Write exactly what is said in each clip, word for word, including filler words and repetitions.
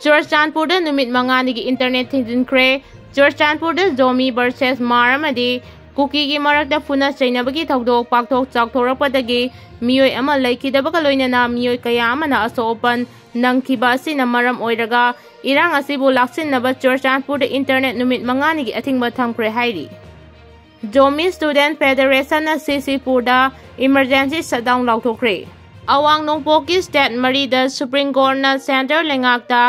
ꯆꯨꯔꯆꯥꯟꯄꯨꯔꯗ ꯅꯨꯃꯤꯠ ꯃꯉꯥꯅꯤꯒꯤ internet ꯊꯤꯡꯖꯤꯟꯈ꯭ꯔꯦ꯫ ꯆꯨꯔꯆꯥꯟꯄꯨꯔꯗ Zomi versus ꯃꯥꯔ ꯑꯃꯗꯤ ꯀꯨꯀꯤꯒꯤ ꯃꯔꯛꯇ ꯐꯨꯅ ꯆꯩꯅꯕꯒꯤ ꯊꯧꯗꯣꯛ ꯄꯥꯛꯊꯣꯛ ꯆꯥꯎꯊꯣꯔꯛꯄꯗꯒꯤ ꯃꯤꯑꯣꯏ ꯑꯃ ꯂꯩꯈꯤꯗꯕꯒ ꯂꯣꯏꯅꯅ ꯃꯤꯑꯣꯏ ꯀꯌꯥ ꯑꯃꯅ ꯑꯁꯣꯛ ꯑꯄꯟ ꯅꯪꯈꯤꯕ ꯑꯁꯤꯅ ꯃꯔꯝ ꯑꯣꯏꯔꯒ ꯏꯔꯥꯡ ꯑꯁꯤꯕꯨ ꯂꯥꯛꯁꯤꯟꯅꯕ ꯆꯨꯔꯆꯥꯟꯄꯨꯔꯗ ꯏꯟꯇꯔꯅꯦꯠ ꯅꯨꯃꯤꯠ ꯃꯉꯥꯅꯤꯒꯤ ꯑꯊꯤꯡꯕ ꯊꯝꯈ꯭ꯔꯦ ꯍꯥꯏꯔꯤ꯫ ꯖꯣꯃꯤ ꯁ꯭ꯇꯨꯗꯦꯟꯠ ꯐꯦꯗꯔꯦꯁꯟꯅ ꯁꯤꯁꯤꯄꯨꯔꯗ ꯏꯃꯔꯖꯦꯟꯁꯤ ꯁꯠꯗꯥꯎꯟ ꯂꯥꯎꯊꯣꯛꯈ꯭ꯔꯦ꯫ ꯑꯋꯥꯡ ꯅꯣꯡꯄꯣꯛꯀꯤ ꯁ꯭ꯇꯦꯠ ꯃꯔꯤꯗ ꯁꯨꯄ꯭ꯔꯤꯝ ꯀꯣꯔꯠꯅ ꯁꯦꯟꯇꯔ ꯂꯩꯉꯥꯛꯇ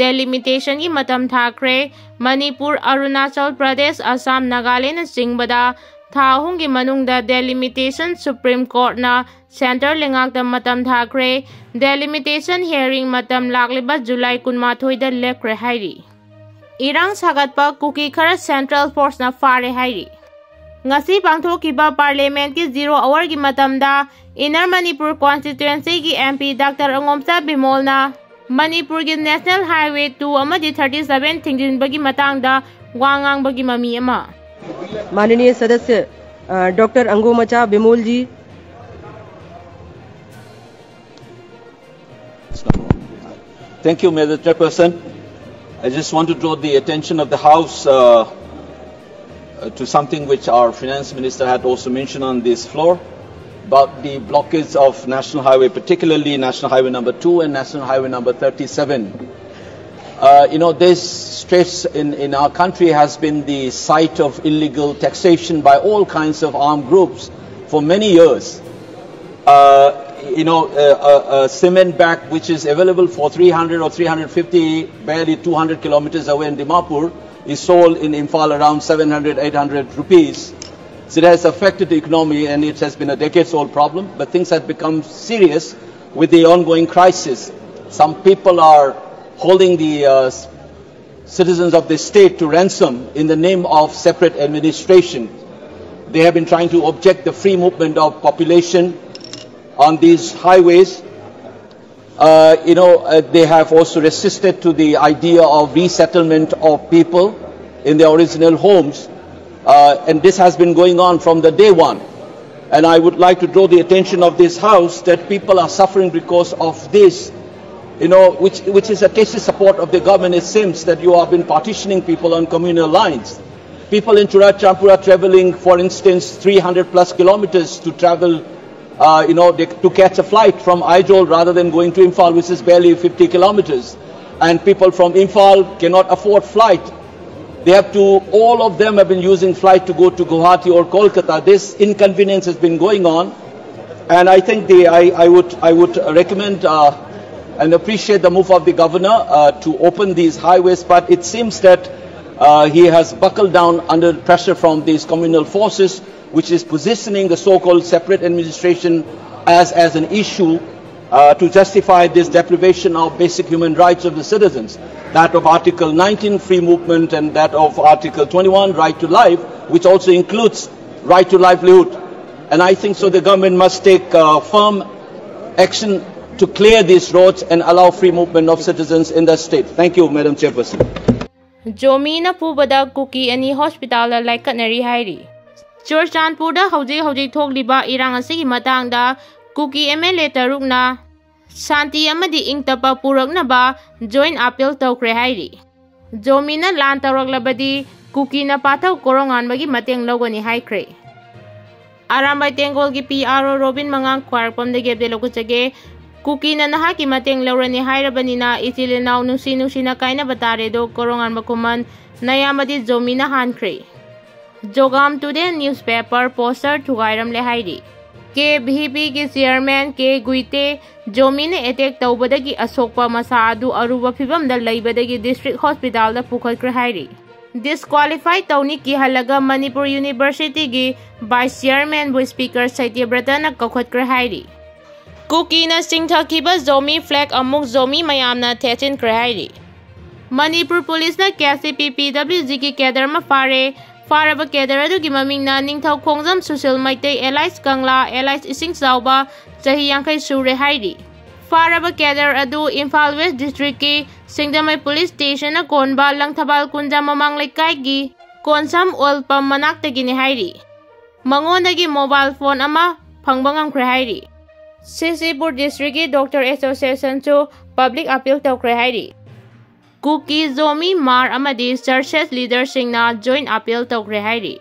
ꯗꯦꯂꯤꯃꯤꯇꯦꯁꯟꯒꯤ ꯃꯇꯝ ꯊꯥꯈ꯭ꯔꯦ꯫ ꯃꯅꯤꯄꯨꯔ, ꯑꯔꯨꯅꯥꯆꯜ ꯄ꯭ꯔꯗꯦꯁ, ꯑꯁꯥꯝ, ꯅꯥꯒꯥꯂꯦꯟꯅꯆꯤꯡꯕꯗ ꯊꯥ ꯑꯍꯨꯝꯒꯤ ꯃꯅꯨꯡꯗ ꯗꯦꯂꯤꯃꯤꯇꯦꯁꯟ ꯁꯨꯄ꯭ꯔꯤꯝ ꯀꯣꯔꯠꯅ ꯁꯦꯟꯇꯔ ꯂꯩꯉꯥꯛꯇ ꯃꯇꯝ ꯊꯥꯈ꯭ꯔꯦ꯫ ꯗꯦꯂꯤꯃꯤꯇꯦꯁꯟ ꯍꯤꯌꯔꯤꯡ ꯃꯇꯝ ꯂꯥꯛꯂꯤꯕ ꯖꯨꯂꯥꯏ ꯀꯨꯟꯃꯥꯊꯣꯏꯗ ꯂꯦꯞꯈ꯭ꯔꯦ ꯍꯥꯏꯔꯤ꯫ ꯏꯔꯥꯡ ꯁꯥꯒꯠꯄ ꯀꯨꯀꯤ ꯈꯔ ꯁꯦꯟꯇ꯭ꯔꯦꯜ ꯐꯣꯔꯁꯅ ꯐꯥꯔꯦ ꯍꯥꯏꯔꯤ꯫ ꯉꯁꯤ ꯄꯥꯡꯊꯣꯛꯈꯤꯕ ꯄꯥꯔꯂꯤꯌꯥꯃꯦꯟꯠꯀꯤ ꯖꯤꯔꯣ ꯑꯋꯥꯔꯒꯤ ꯃꯇꯝꯗ ꯏꯟꯅꯔ ꯃꯅꯤꯄꯨꯔ ꯀꯣꯟꯁꯇꯤꯇ꯭ꯋꯦꯟꯁꯤꯒꯤ ꯑꯦꯝ ꯄꯤ ꯗꯥꯛꯇꯔ ꯑꯉꯣꯝꯆꯥ ꯕꯤꯃꯣꯜꯅ ꯃꯅꯤꯄꯨꯔꯒꯤ ꯅꯦꯁꯅꯦꯜ ꯍꯥꯏꯋꯦ ꯇꯨ ꯑꯃꯗꯤ ꯊꯥꯔꯇꯤ ꯁꯚꯦꯟ ꯊꯤꯡꯖꯤꯟꯕꯒꯤ ꯃꯇꯥꯡꯗ ꯋꯥ ꯉꯥꯡꯕꯒꯤ ꯃꯃꯤ ꯑꯃ꯫ माननीय सदस्य doctor Angomcha Bimol ji. Thank you, Madam Chairperson. I just want to draw the attention of the House uh, uh, to something which our Finance Minister had also mentioned on this floor about the blockades of National Highway, particularly National Highway number two and National Highway number thirty-seven. Uh, you know, this stretch in, in our country has been the site of illegal taxation by all kinds of armed groups for many years. Uh, you know, a, a, a cement bag which is available for three hundred or three hundred fifty, barely two hundred kilometers away in Dimapur, is sold in Imphal around seven hundred, eight hundred rupees. So it has affected the economy, and it has been a decades-old problem, but things have become serious with the ongoing crisis. Some people are holding the uh, citizens of the state to ransom in the name of separate administration. They have been trying to object the free movement of population on these highways. Uh, you know, uh, they have also resisted to the idea of resettlement of people in their original homes. Uh, and this has been going on from the day one. And I would like to draw the attention of this House that people are suffering because of this you know, which, which is a tacit support of the government. It seems that you have been partitioning people on communal lines. People in Churachandpur are traveling, for instance, three hundred plus kilometers to travel, uh, you know, they, to catch a flight from Aizawl rather than going to Imphal, which is barely fifty kilometers. And people from Imphal cannot afford flight. They have to, all of them have been using flight to go to Guwahati or Kolkata. This inconvenience has been going on. And I think the, I, I would, I would recommend, uh, and appreciate the move of the governor, uh, to open these highways, but it seems that, uh, he has buckled down under pressure from these communal forces, which is positioning the so-called separate administration as, as an issue, uh, to justify this deprivation of basic human rights of the citizens, that of Article nineteen, free movement, and that of Article twenty-one, right to life, which also includes right to livelihood. And I think so the government must take, uh, firm action to clear these roads and allow free movement of citizens in the state. Thank you, Madam Chairperson. ꯖꯣꯃꯤꯅ ꯐꯨꯕꯗ ꯀꯨꯀꯤ ꯑꯅꯤ ꯍꯣꯁꯄꯤꯇꯥꯜꯗ ꯂꯥꯏꯀꯠꯅꯔꯤ ꯍꯥꯏꯔꯤ꯫ ꯆꯨꯔꯆꯥꯟꯄꯨꯔꯗ ꯍꯧꯖꯤꯛ ꯍꯧꯖꯤꯛ ꯊꯣꯛꯂꯤꯕ ꯏꯔꯥꯡ ꯑꯁꯤꯒꯤ ꯃꯇꯥꯡꯗ ꯀꯨꯀꯤ M L A ꯇꯔꯨꯛꯅ ꯁꯥꯟꯇꯤ ꯑꯃꯗꯤ ꯏꯪ ꯇꯞꯄ ꯄꯨꯔꯛꯅꯕ ꯖꯣꯏꯟ ꯑꯥꯄꯤꯜ ꯇꯧꯈ꯭ꯔꯦ ꯍꯥꯏꯔꯤ꯫ ꯖꯣꯃꯤꯅ ꯂꯥꯟ ꯇꯧꯔꯛꯂꯕꯗꯤ ꯀꯨꯀꯤꯅ ꯄꯥꯊꯧ ꯀꯣꯔꯣꯉꯥꯟꯕꯒꯤ ꯃꯇꯦꯡ ꯂꯧꯒꯅꯤ ꯍꯥꯏꯈ꯭ꯔꯦ꯫ ꯑꯔꯥꯝꯕꯥꯏ ꯇꯦꯡꯒꯣꯜꯒꯤ ꯄꯤ ꯑꯥꯔ ꯑꯣ ꯔꯣꯕꯤꯟ ꯃꯉꯥꯡ ꯈ꯭ꯋꯥꯏꯔꯥꯛꯄꯝꯗꯒꯤ ꯑꯞꯗꯦꯠ ꯂꯧꯈꯠꯆꯒꯦ꯫ ꯀꯨꯀꯤꯅ ꯅꯍꯥꯛꯀꯤ ꯃꯇꯦꯡ ꯂꯧꯔꯅꯤ ꯍꯥꯏꯔꯕꯅꯤꯅ ꯏꯆꯤꯜ ꯏꯅꯥꯎ ꯅꯨꯡꯁꯤ ꯅꯨꯡꯁꯤꯅ ꯀꯥꯏꯅꯕ ꯇꯥꯔꯦꯗꯣ ꯀꯣꯔꯣꯉꯥꯟꯕ ꯈꯨꯃꯟ ꯅꯌꯥꯝꯕꯗꯤ ꯖꯣꯃꯤꯅ ꯍꯥꯟꯈ꯭ꯔꯦ꯫ ꯖꯣꯒꯥꯝ ꯇꯨꯗꯦ ꯅ꯭ꯌꯨꯁꯄꯦꯄꯔ ꯄꯣꯁꯇꯔ ꯊꯨꯒꯥꯏꯔꯝꯂꯦ ꯍꯥꯏꯔꯤ꯫ ꯀꯦ ꯚꯤ ꯄꯤꯒꯤ ꯆꯤꯌꯔꯃꯦꯟ ꯀꯦ ꯒꯨꯏꯇꯦ ꯖꯣꯃꯤꯅ ꯑꯦꯇꯦꯛ ꯇꯧꯕꯗꯒꯤ ꯑꯁꯣꯛꯄ ꯃꯁꯥ ꯑꯗꯨ ꯑꯔꯨꯕ ꯐꯤꯕꯝꯗ ꯂꯩꯕꯗꯒꯤ ꯗꯤꯁꯇ꯭ꯔꯤꯛ ꯍꯣꯁꯄꯤꯇꯥꯜꯗ ꯄꯨꯈꯠꯈ꯭ꯔꯦ ꯍꯥꯏꯔꯤ꯫ ꯗꯤꯁꯀ꯭ꯋꯥꯂꯤꯐꯥꯏ ꯇꯧꯅꯤ ꯀꯤꯍꯜꯂꯒ ꯃꯅꯤꯄꯨꯔ ꯌꯨꯅꯤꯚꯔꯁꯤꯇꯤꯒꯤ ꯚꯥꯏꯁ ꯆꯤꯌꯔꯃꯦꯟꯕꯨ ꯁ꯭ꯄꯤꯀꯔ ꯁꯇ꯭ꯌꯕ꯭ꯔꯇꯅ ꯀꯧꯈꯠꯈ꯭ꯔꯦ ꯍꯥꯏꯔꯤ꯫ ꯀꯨꯀꯤꯅ ꯆꯤꯡꯊꯈꯤꯕ ꯖꯣꯃꯤ ꯐ꯭ꯂꯦꯒ ꯑꯃꯨꯛ ꯖꯣꯃꯤ ꯃꯌꯥꯝꯅ ꯊꯦꯠꯆꯤꯟꯈ꯭ꯔꯦ ꯍꯥꯏꯔꯤ꯫ ꯃꯅꯤꯄꯨꯔ ꯄꯨꯂꯤꯁꯅ ꯀꯦ ꯁꯤ ꯄꯤ ꯄꯤ ꯗꯕ꯭ꯂꯤꯎ ꯖꯤꯒꯤ ꯀꯦꯗꯔ ꯑꯃ ꯐꯥꯔꯦ꯫ ꯐꯥꯔꯕ ꯀꯦꯗꯔ ꯑꯗꯨꯒꯤ ꯃꯃꯤꯡꯅ ꯅꯤꯡꯊꯧ ꯈꯣꯡꯖꯝ ꯁꯨꯁꯤꯜ ꯃꯩꯇꯩ, ꯑꯦꯂꯥꯏꯁ ꯀꯪꯂꯥ, ꯑꯦꯂꯥꯏꯁ ꯏꯁꯤꯡ ꯆꯥꯎꯕ, ꯆꯍꯤ ꯌꯥꯡꯈꯩ ꯁꯨꯔꯦ ꯍꯥꯏꯔꯤ꯫ ꯐꯥꯔꯕ ꯀꯦꯗꯔ ꯑꯗꯨ ꯏꯝꯐꯥꯜ ꯋꯦꯁ ꯗꯤꯁꯇ꯭ꯔꯤꯛꯀꯤ ꯁꯤꯡꯖꯃꯩ ꯄꯨꯂꯤꯁ ꯁ꯭ꯇꯦꯁꯟꯅ ꯀꯣꯟꯕ ꯂꯪꯊꯕꯥꯜ ꯀꯨꯟꯖꯥ ꯃꯃꯥꯡ ꯂꯩꯀꯥꯏꯒꯤ ꯀꯣꯟꯁꯝ ꯑꯣꯏꯜ ꯄꯝ ꯃꯅꯥꯛꯇꯒꯤꯅꯤ ꯍꯥꯏꯔꯤ꯫ ꯃꯉꯣꯟꯗꯒꯤ ꯃꯣꯕꯥꯏꯜ ꯐꯣꯟ ꯑꯃ ꯐꯪꯕ ꯉꯝꯈ꯭ꯔꯦ ꯍꯥꯏꯔꯤ꯫ ꯁꯤꯁꯤꯄꯨꯔ ꯗꯤꯁꯇ꯭ꯔꯤꯛꯀꯤ ꯗꯣꯛꯇꯔ ꯑꯦꯁꯣꯁꯤꯌꯦꯁꯟꯁꯨ ꯄꯕ꯭ꯂꯤꯛ ꯑꯄꯤꯜ ꯇꯧꯈ꯭ꯔꯦ ꯍꯥꯏꯔꯤ꯫ ꯀꯨꯀꯤ, ꯖꯣꯃꯤ, ꯃꯥꯔ ꯑꯃꯗꯤ ꯆꯔꯆꯦꯁ ꯂꯤꯗꯔꯁꯤꯡꯅ ꯖꯣꯏꯟ ꯑꯄꯤꯜ ꯇꯧꯈ꯭ꯔꯦ ꯍꯥꯏꯔꯤ꯫